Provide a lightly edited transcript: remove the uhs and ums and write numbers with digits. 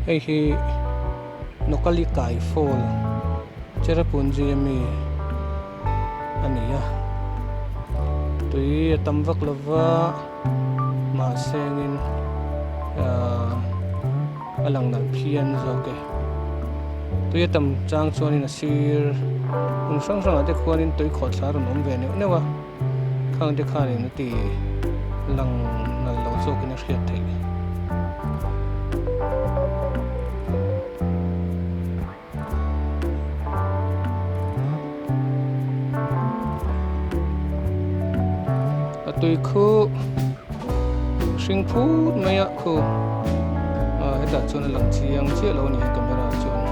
Hei hi Nokalikai Fall Cherrapunji ami a ni a, tui a tam vak lova mahse engin ahh a lang nalh phian zawk e. Tui a tam chang chuanin a sir hmun hrang hrangah te khuanin tui khawhthla a rawn awm ve neuh neuh a. Khang te khanin a ti lang nalh lo zawkin a hriat theih. A tui khu hring phut mai a khu hetah chuan a lang chiang chiah lo a ni camera chuan.